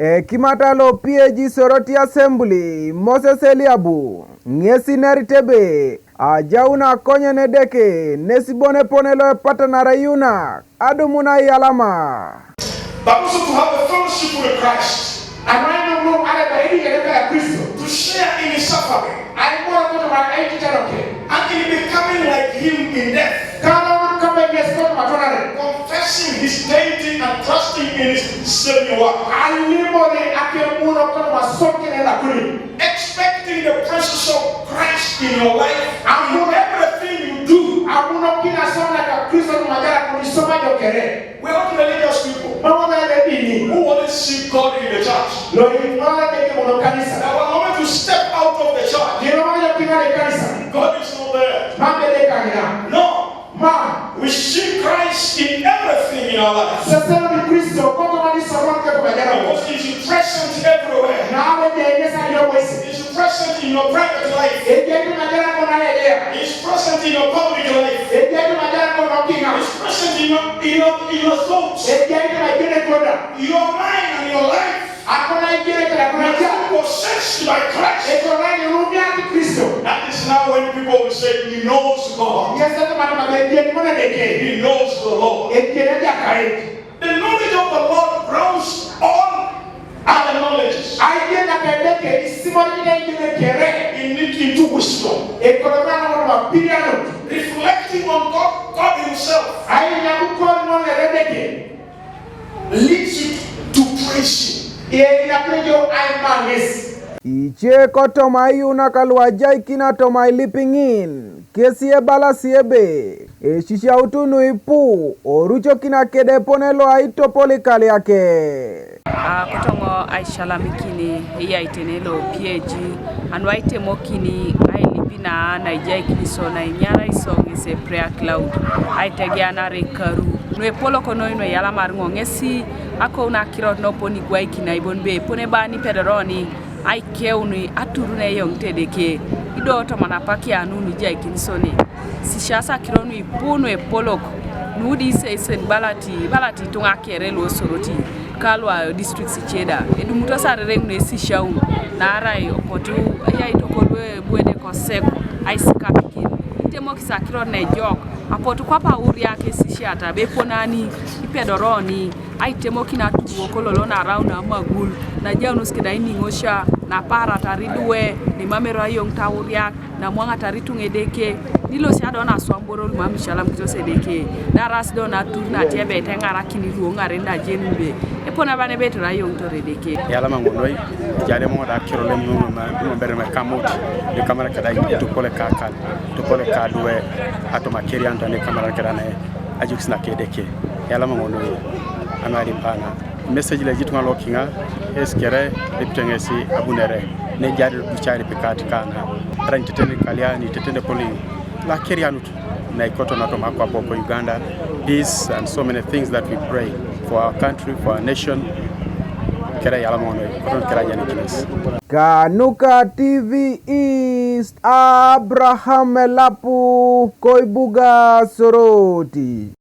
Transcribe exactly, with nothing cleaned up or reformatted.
Ekimata lo P A G Soroti Assembly, Moses Eliabu, ŋesi nerit ebe ajaun akonyen Edeke nesi bon epone lo epatanare yunak adumun aiyalama. But also to have a fellowship with Christ. Anwaiŋ nu areba idiŋ ebe Kristo. To share in his suffering. Aiboro kotoma aititanoke. And in becoming like him in death. Kalo kama Yesu kotoma atwanare. Confessing his deity and trusting in his saving work. Alimori akemuno kotoma aswam kere lo akuni. Expecting the presence of Christ in your life. Amuno everything you do. Amuno kina aswam naka Kristo toma ajar akuni isoma jo kere. We are not religious people. Mam ŋo edini. Who only see God in the church. Lo iŋola Edeke mono kanisa. Now, when we step out of the church, ŋina mam ŋo kiŋa kanisa. God is not there. Mam Edeke kaŋina. No. Mam. We see Christ in everything in our life. Sese lo Kristo kotoma isoma kere toma ajar. Because he is present everywhere. Na ebe ŋesi ajo wesi. He's present in your private life. Ejai toma ajar kona ejea. He's present in your public life. Ejai toma ajar kona okiŋa. He's present in your, in your, in your thoughts. Ejai toma ajar kona. Your mind and your life. Akona ejai toma kona ajar. Possessed by Christ. Ekona irumiat Kristo. That is now when people will say, "He knows God." Ŋesi toma ebe ejeni mono Edeke. He knows the Lord. Ejeni Ejakait. The knowledge of the Lord drowns all other knowledges. Aijeni naka Edeke isimorikina ejeni kere. In it into wisdom. Ekoloŋ anamot mapirianut. Reflecting on God, God himself. Ainyabu kon ŋol Edeke. Leads you to praise him. Einakini jo aima ŋes. Ice kotoma aiyunak lu ajaikina toma ailip ŋin, kesi ebalasi ebe, esisiautu nu ipu, orucokina kede epone lo aitopol ikaliake. A, kotoŋo aisialamikin eyaitene lo P A G, anu aitemokini ailip na, na ijaikin iso, na inyara iso ŋes e prayer cloud, aitegeanar ekaru. Nu epolok noi nu eyalamar ŋo ŋesi akou nakirot nopon igwaikin aibon be epone ba nipedoroni aikeun aturun eyoŋit Edeke. Ido toma apak anu nu ijaikin sone. Sisias akiro nu ipu nu epolok. Nu di iseisen ibalati, ibalati ituŋa kere lu Soroti ka lu a districts ice da. Edumutos arereŋ nu esisiaun. Naarai opotu eyai tokolu ebuede kosek aisikapikin. Itemokis akiro nejok. Apotu kwap auriak esisiata, be eponani, ipedoroni, aitemokin aturuok lolo narau namagul, najaunos keda iniŋosia, napaaratar iduwe, nimamero ayoŋ tauriak, namwaŋatar ituŋa Edeke, nilosi adon aswam boro lumam isialamikitos Edeke, naaras do natur natiebet eŋarakin iluoŋaren najenun be, epone aba nebetor ayoŋitor Edeke. Eyalama ŋo noi, ejai eoŋ da akiro lem nuŋ ma, nuŋ bere ma kamot, nikamar keda itopole kakal, itopole kaduwe, atoma kerian toni kamar keda ne, ajukis naka Edeke. Eyalama ŋo noi, anu alipana. Message lo ejai ituŋa lokiŋa, esi kere, lipite ŋesi abunere, nejari duca lipikat kana, arai nitetene kalia, nitetene poliŋ, lakerianut. Na ikoto na toma kwapo ko Uganda, peace and so many things that we pray for our country, for our nation. Kere eyalama ŋo noi, koton kere ajanikines. Kanuka T V East, Abraham Elapu, ko ibuga Soroti.